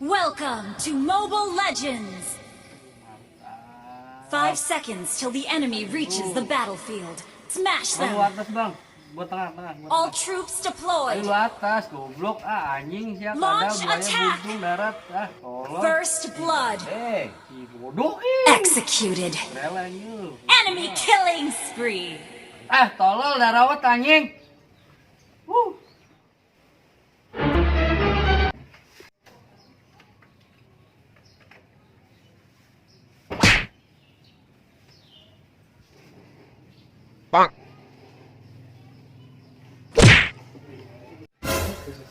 Welcome to Mobile Legends! 5 seconds till the enemy reaches the battlefield. Smash Bang, lu them! Atas, bang. Buat tengah, tengah. Buat All tengah. troops Ayo deployed! lu atas, goblok. Ah, anjing siapa ada Launch buaya attack! Buntung darat. Ah, tolong. First blood! Eh, Si bodoh ih. Executed! Rela anjing. Enemy killing spree! Ah, tolol darawat anjing. Wuh.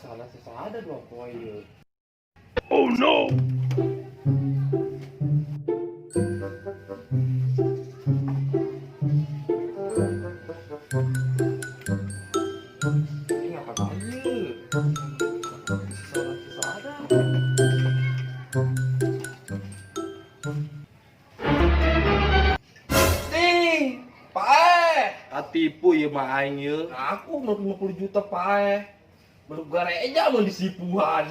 Salah ada dua poin. Oh no! Ini apa lagi? Salah ada. Nih, pae. Katipu ya mah aing ye. Aku mau 50 juta pae. Baru gareja mau disipuan.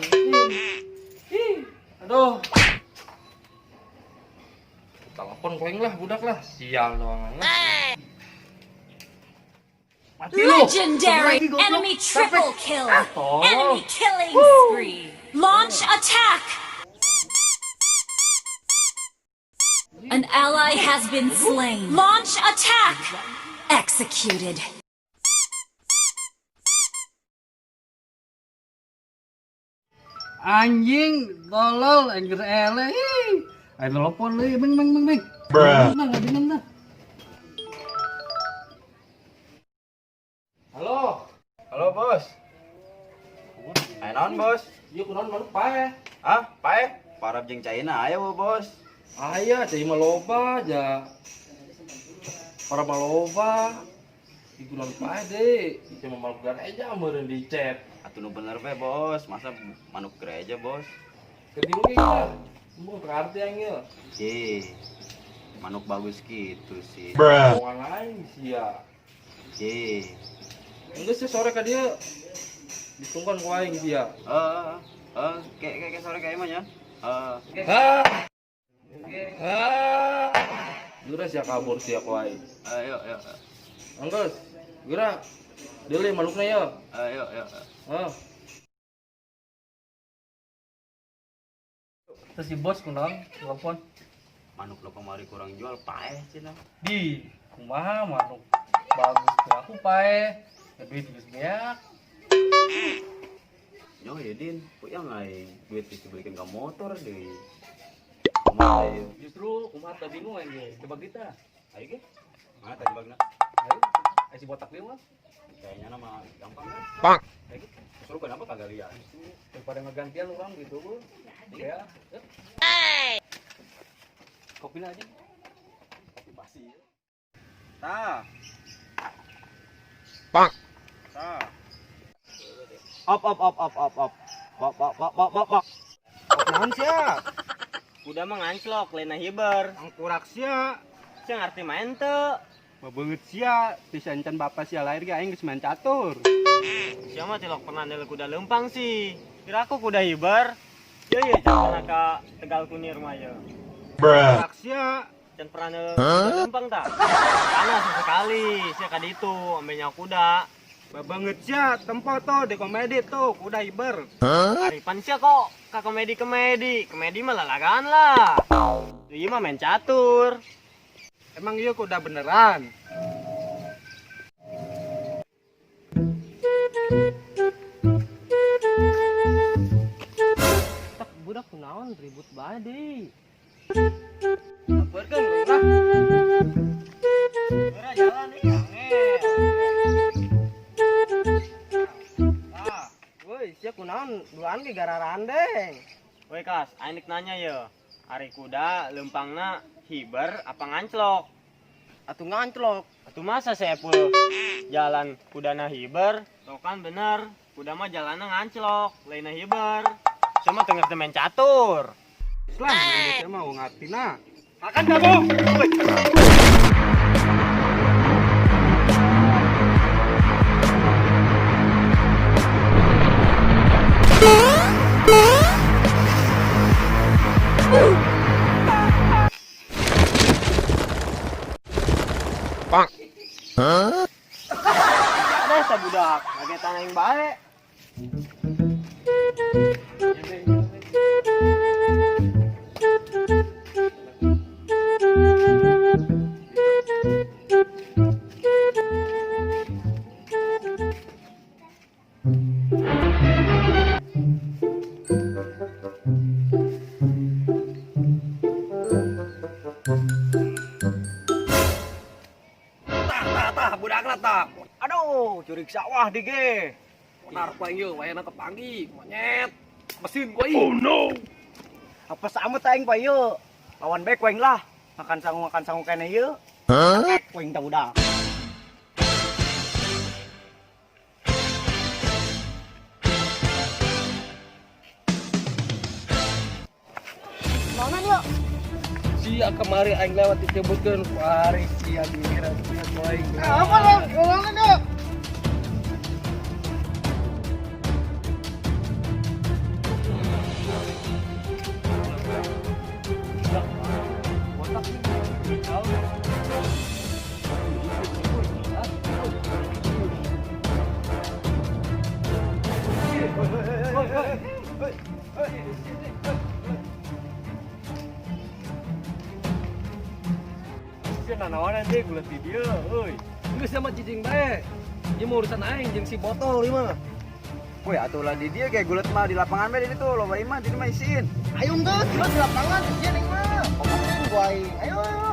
Ih, aduh. Telepon koeng lah budak lah, sial doang lah. Mati lu. Legendary! Lagi, goblok. Enemy triple kill! Ah, tolol. Enemy killing spree! Launch attack! An ally has been slain. Launch attack! Executed. Anjing, tolol, anjir ele. Ih. Ayo telepon lu, beng beng beng beng. Bruh. Nah, nggak dengan dah. Halo. Halo, Bos. Ayo naon, Bos? Ieu kunaon manuk paeh? Ah, pae? Parab jeung caina aya, Bos. Aya, cai mah loba aja. Para mah loba. Ieu kunaon paeh deh. Ieu mah manuk gereja meureun di chat. Atuh nu bener we, Bos. Masa manuk gereja, Bos? Ketilu ge ya. Embung berarti yang ieu. Ih, manuk bagus gitu sih. Bruh. Bohongan aing sia. Ih, Enggak sih sore ka dia ditungguan ku aing sia. eh, eh, kayak kayak kayak sore kayak mah ya. Eh, Hah. Hah. Geura sia kabur sia ku aing. Ayo, ayo, Enggeus. Geura. Deuli manukna ya. Ayo, ayo. Hah. Terus si bos kunaon telepon? Manuk lo kemari kurang jual paeh cenah. Di kumaha manuk bagus teh aku paeh. Duit geus beak. Yo ya Din, puyang aing duit dibelikan ke motor deh. Kumaha ieu? Justru kumaha teh bingung aing ge. Coba kita. Ayo ge. Mana tadi bagna? Ayo. Ayo si botak dia mah. Kayaknya nama gampang kan? Bang. Ayo ge. Seru kenapa kagak lihat? Daripada ngegantian orang gitu bu. Ya. Kopi aja. Kopi basi. Tah. Bang. Tah. Op op op op op op. Bok bok bok bok bok bok. Op naon sia? Kuda mah nganclok, lain hiber. Angkurak sia. Sia ngerti main teu? Babeungeut sia, bisa encan bapak sia lahir ge aing geus main catur. Sia mah tilok pernah nilai kuda lempang sih. Kira aku kuda hiber. Ye ye can pernah ka Tegal Kunir mah ye. Bruh. Angkurak sia. Can pernah nilai kuda lempang tak? Karena sesekali sia ka ditu ambe nyawa kuda. Babeungeut sia, tempo tuh di komedi tuh kuda hiber. Aripan sia kok ka komedi komedi. Komedi mah lalagaan lah. Ieu mah main catur. Emang iya kuda beneran? Tak budak kunaon ribut bae deui. Sabarkeun lah. Geura jalan nih, angel. Ah, woi, sia kunaon duaan ge gararandeng. Woi Kas, aing nek nanya ye. Ari kuda lempangna hiber apa nganclok? Atuh nganclok. Atuh masa Sepul jalan kudana hiber? Tuh kan bener, kuda mah jalannya nganclok, lainnya hiber. Cuma teu ngerti main catur. Islam, Indonesia mah ngarti na. Makan kamu. Woi. Eta budak, ngagetan aing bae. Tah tah tah budakna tah. Aduh, jurig sawah di ge. Benar ku aing yeuh wayahna tepanggih, monyet. Mesin ku aing. Oh no! Apa sama aing pa ieu? Lawan bae ku aing lah. Makan sangu kene ieu. Ku aing tah budak. Lawanan yuk. Sia kemari aing lewat dicebutkeun ku ari sia giliran sia ku aing. Apa lo? Lawanan yuk. Botak nih. Tahu. Sia nanaonan deui gulat di dieu euy. Geus sama cicing bae. Ieu mah urusan aing jeung si botol ieu mah. Woi, atuh lah di dia kayak gulet mah di lapangan bae di ditu, loba imah di dieu mah isiin. Ayo geus, geus di lapangan sia neng mah. Ngomongin ku aing. Ayo ayo.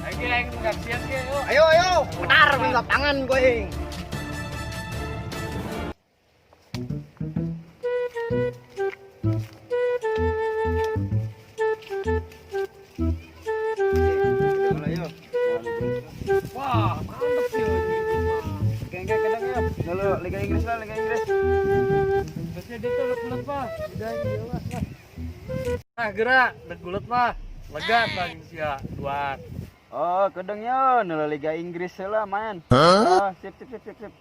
Aing ge aing ngaksian ge yuk. Ayo ayo. Benar di lapangan ku aing. Wah, mantep sih ini mah. Kayak kayak kadang ya. Dulu Liga Inggris lah, Liga Inggris. Biasanya dia tuh gulet mah. Udah iya lah. Nah, gerak, dek gulet mah. Lega tah sia duaan. Oh, kedeng yo, nulu Liga Inggris lah main. Oh, sip sip sip sip sip.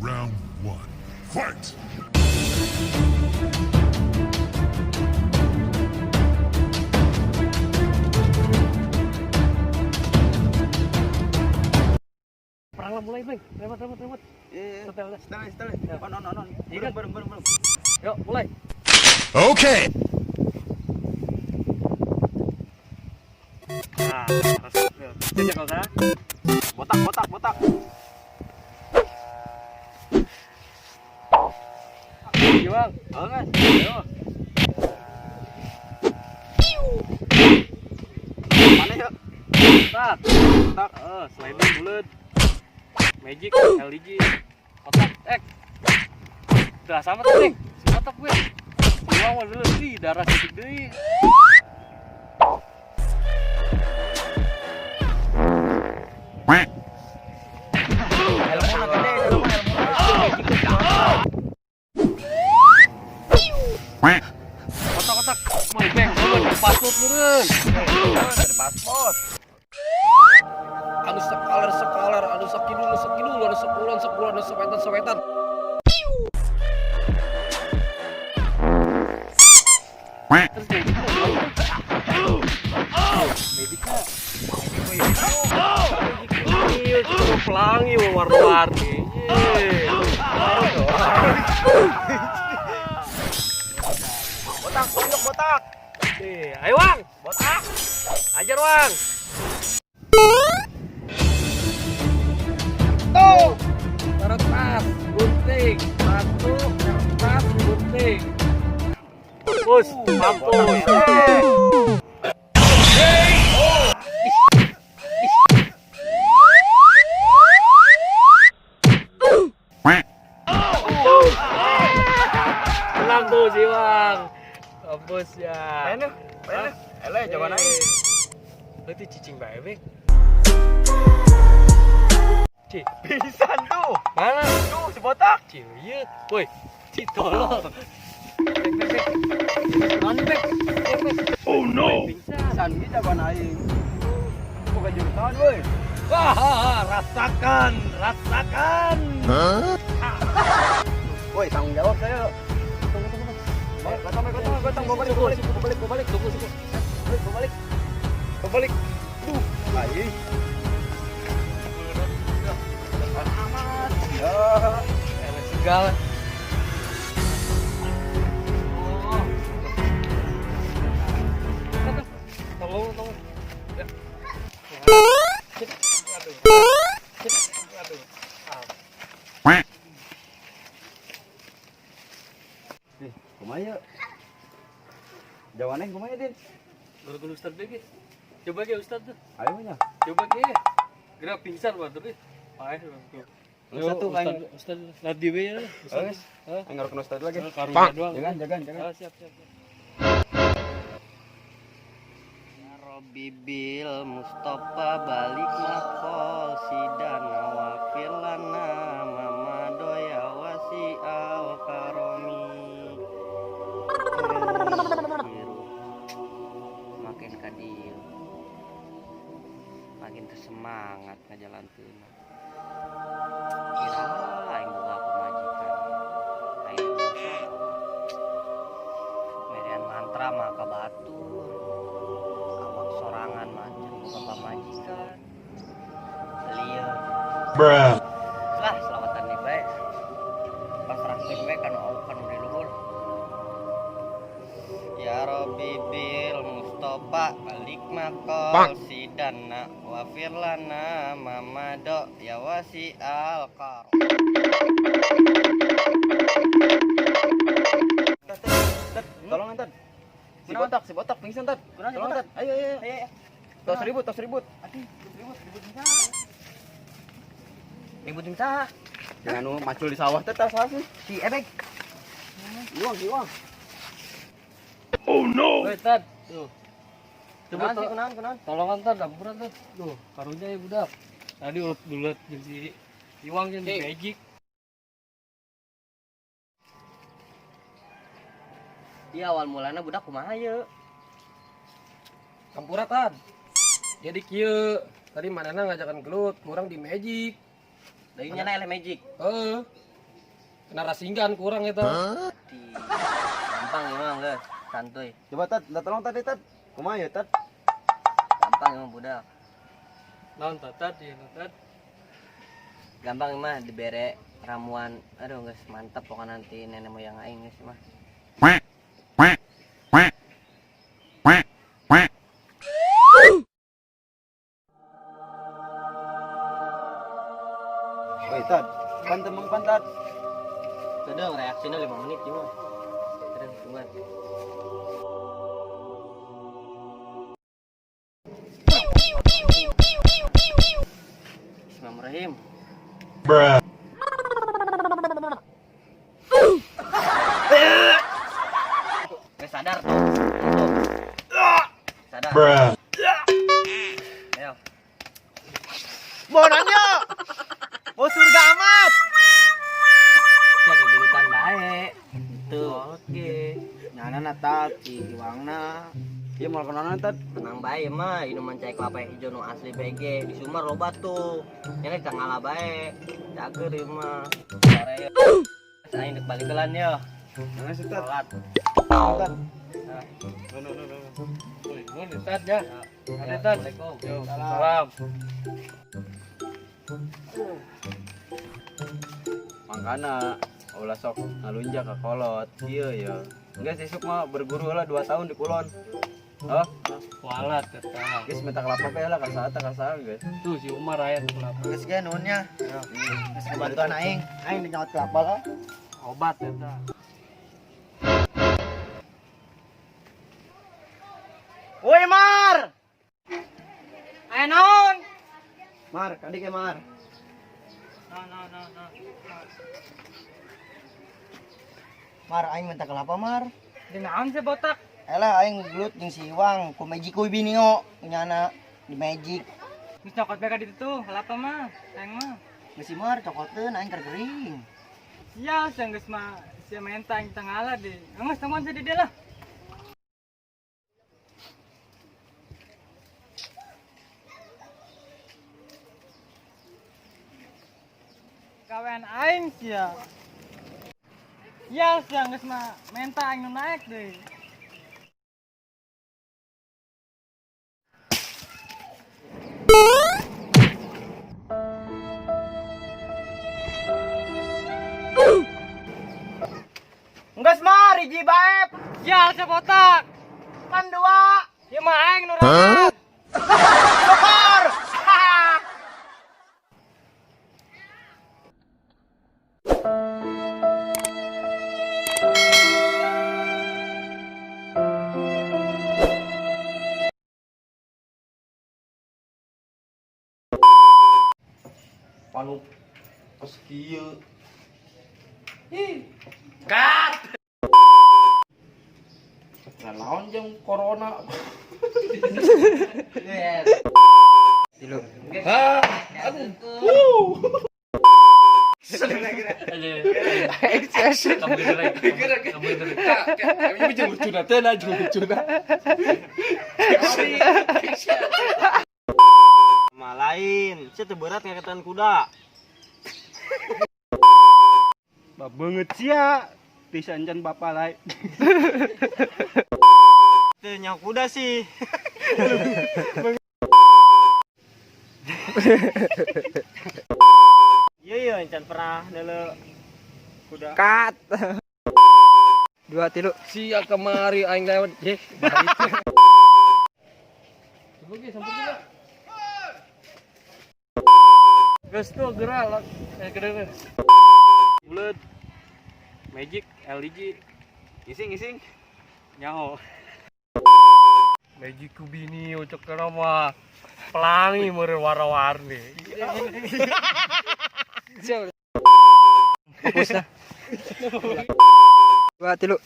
Round one. Fight! Perang lah mulai, Bang. Remote, remote, remote. Iya, Setel dah. setel, setel. On on on on. Iya Belum kan? belum belum belum. Yuk, mulai. Okay! Nah, resep. Jajak kalau sana. Botak botak botak. Iya, Bang. Oh, guys. Ayo. Mana yuk? Tak. Botak. Sliding bulat. Magic, LG. Kotak, ek. Udah sama tadi. Si kotak gue. Gua mau dulu sih, darah sedikit deui. Helmona gede, helmona helmona. Kotak-kotak. Mau beng, dulu paspor meureun. Ada paspor. Anu sekaler sekaler, anu sakidul sakidul, anu sekulon sekulon, anu sewetan sewetan. Terus kayak gitu. Medika. Iya, cukup pelangi warna-warni. Botak, tonjok botak. Ayo Wang, Botak. ajar Wang. Tuh. Kertas, gunting, satu, kertas, gunting. Mampus, mampus. Menang tuh si Wang. Mampus ya. Ayo, ayo. Ele, coba naik. Berarti cicing bae, Beng. Ci, Pisan tuh. mana? Tuh, si botak. Ci, iya. Woi, ci tolol. Bek, bek, bek. Mana, bek? Bek, bek. Oh no! Pingsan. Pisan kita coba naik. Bukan jurusan, woi. Wah, rasakan, rasakan. Woi, tanggung jawab saya. Tolong bawa balik, bawa balik, bawa balik, bawa balik. Tunggu, tunggu. Balik, bawa balik. Bawa balik. Duh, aing. Amat. Ya. Elah segala. Oh. Tolong, tolong. Ya. Aduh. Aduh. Ah. Ih, kumaha yeuh? Jawaban kumaha Din? Guru Ustad ge. Coba ge Ustad tuh. Ayo nya. Coba ge. Gerak pingsan mah tapi. Paeh tuh. Ustad tuh Ustad, aing. Ustad ladi we ya. Ustad. Geus. Hah? Aing ngarukeun Ustad lagi. Karunya doang. Jangan, jangan, jangan. Ah, siap, siap. Siap. Ya Rabbi bil Mustafa balik makol sidana wa filana mama doya wasi al karomi. Makin kadil makin tersemangat ngajalankeun. Kira aing boga pamajikan. Aing merean mantra mah ka batur. Awak sorangan mah can boga pamajikan. Lieur. Bruh. Lah selawatan di bae. Pasrahkeun we kana kanu di luhur. Ya Rabbi bil Mustafa balik makol sidana wa firlana mamado ya wasi al kar. Tat, tat, tolong Tad. Si botak pingsan Tad. Tolong Tad. Ayo, ayo, ayo. Tos ribut, tos ribut. Ribut jeung saha? Jangan nu macul di sawah teh tas sih. Si Ebek. Iwang, iwang. Oh no! Woi, Tad. Tuh. Coba Kunaon sih kunaon kunaon? tolongan Tad, ampuran Tad. Tuh, karunya ya budak. Tadi ulet-ulet jeung si Iwang jeung di Magic. Iya awal mulana budak kumaha ye? Hampura Tad. Jadi kieu, tadi manehna ngajakan gelut, kurang di Magic. Dari nyana eleh Magic. Heeh. Kena rasinggan kurang eta. Di gampang emang geus, santuy. Coba Tad, minta tolong tadi Tad. Kumaha ya Tad? Gampang emang budak. Naon Tad, Tad, ya Tad. Gampang mah dibere ramuan. Aduh geus mantap pokoknya nanti nenek moyang aing geus mah. Woi Tad, pan temeng pan Tad. Sudah reaksinya 5 menit cuma. Terus tungguan. Bismillahirrahmanirrahim. Bruh. Geus sadar tuh. Tuh. Sadar. Bruh. Ayo. Mau nanya. Mau surga amat. Sia kegelutan bae. Tuh. Oke. Nyana na Tad, si Iwangna. Iya mau kenana Tad. Tenang bae mah minuman cai kelapa hijau nu asli BG di Sumar loba tuh. Nyana kita ngalah bae. Cager ieu mah. Sore yo. Aing dek balik kelan yo. Nah, sih Tad. Salat. Tad. No, no, no, no. Woi, nuhun ya, Tad ya. Ada Tad. Assalamualaikum. Yo, salam. Mangkana ulah sok ngalunjak ka kolot. Ieu ya. Enggak sih mah berguru lah 2 tahun di kulon. Oh, Kualat eta. geus minta kelapa bae lah ka saha ka saha geus. Tuh si Umar aya tuh kelapa. Geus ge nuhun nya. Geus bantuan aing. Aing nyawat kelapa lah. Obat eta. Woi Mar. Aya naon? Mar, kadi ke Mar. No, no, no, no. Mar, aing minta kelapa Mar. Di naon sih botak? Elah aing gelut jeung si Iwang ku Magic ku binio nyana di Magic. Geus nyokot bae ka ditu tuh, kelapa mah, aing mah. Geus si Mar cokoteun aing keur gering. Sia, sia geus mah sia menta aing teu ngalah deh. Geus temuan sia di dieu lah. Kawan aing sia. Sia, sia geus mah menta aing nu naek deui. Geus mah hiji bae. Sial sia botak. Pan dua. Ieu mah aing nu ragat. Syukur. Panu kos kieu. Cut. Nah, naon jeung corona. Tilu. Sama lain, sia teu berat ngaketan kuda. Banget sia. Bisa encan bapak lain. Teu nyaho kuda sih. Iya iya encan pernah neuleu kuda. Cut. Dua tilu. Sia kemari aing lewat. Ye, Coba ge sampur ge. Geus tuh geura gede. Buleud. Magic LG Ngising-ngising. nyaho. Magic ku bini ucuk kana mah pelangi meureun warna-warni. Fokus dah. Dua tilu.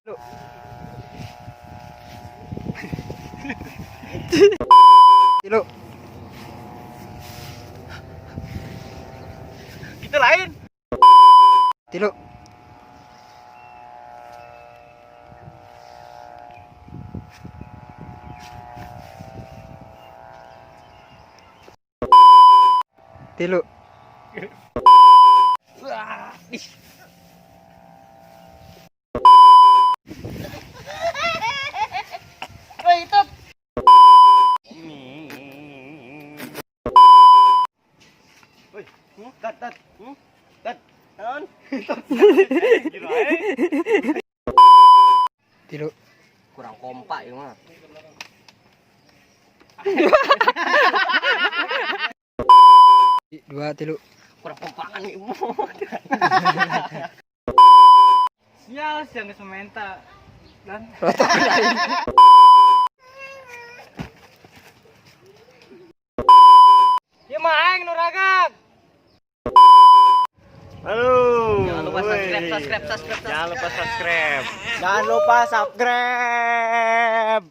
Tilu. Tilu. Itu lain. Tilu. Tilu. Woi, tat tat. Tat. Naon? Tilu. Kurang kompak ieu mah. Dua tilu. Kurang kompakan ieu mah. Sial sia geus menta. Dan Rotok lain. Ieu mah aing nu ragat. Halo. Jangan lupa subscribe, subscribe, subscribe. Jangan lupa subscribe. Jangan lupa subscribe.